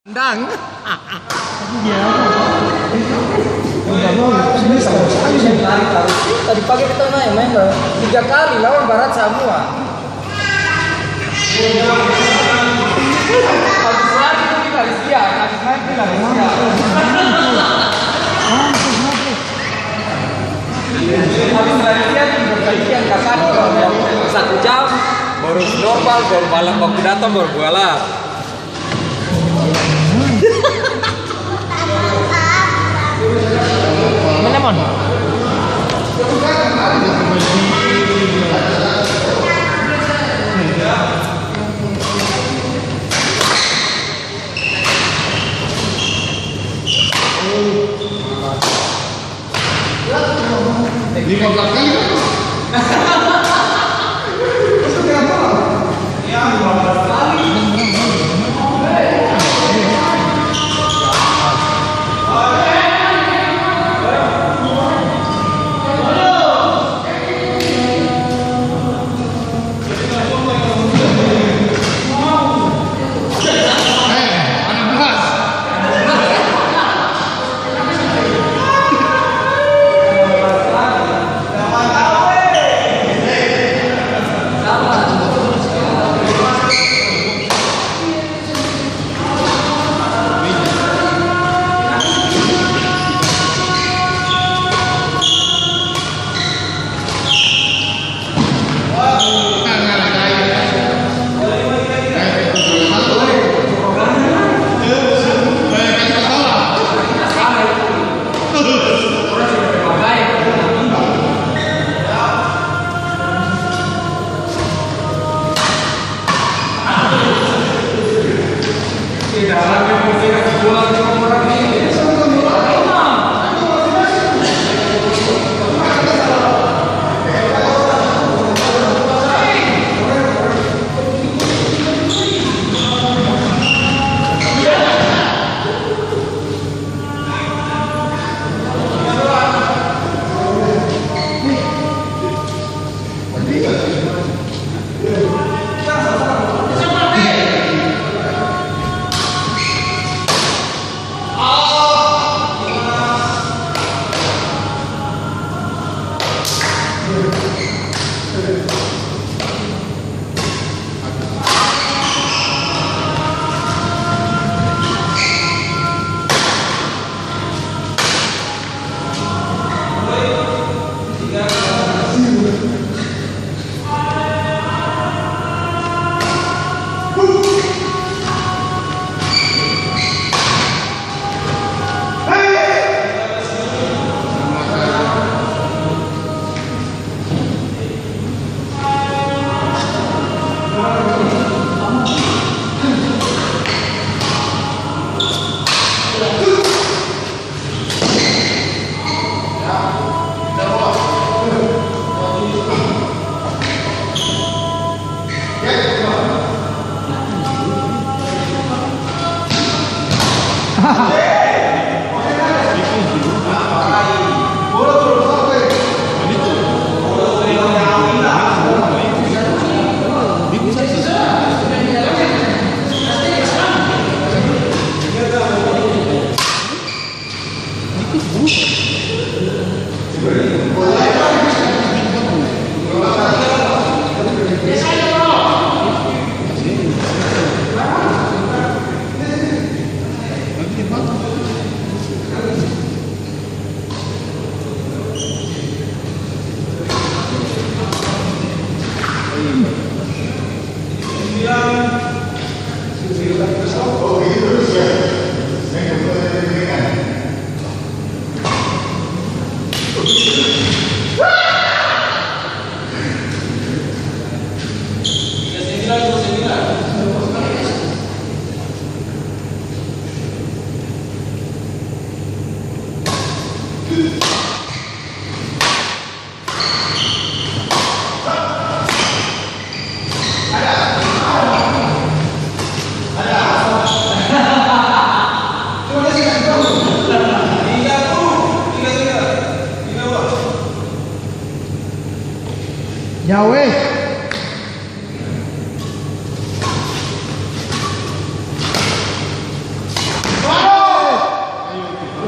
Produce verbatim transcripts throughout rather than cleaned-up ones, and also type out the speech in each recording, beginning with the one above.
Dang. Tadi pagi kita main, main, Bang. Tiga kali lawan Barat Samoa. Habis lari itu kita habis dia, habis main kita habis dia. Habis lari dia, tiga kali yang kasar, satu jam, baru normal, baru balap, baku datang, baru bola. Mana, Mon? Lima belas kali kan?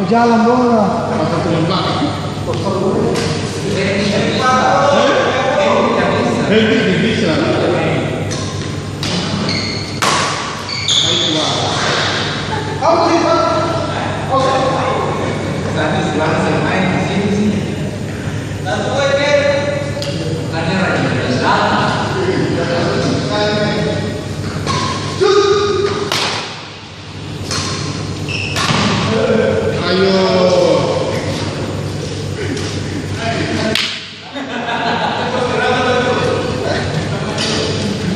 Jalan dong lah. Pasal tulang bakar. Hei, tidak bisa. Ayo, Pak. Sadis langsung main di sini. Bukannya rajin datang. Ayo.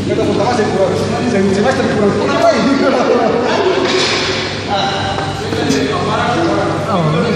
Beta su tau seng kurang, seng semester kurang.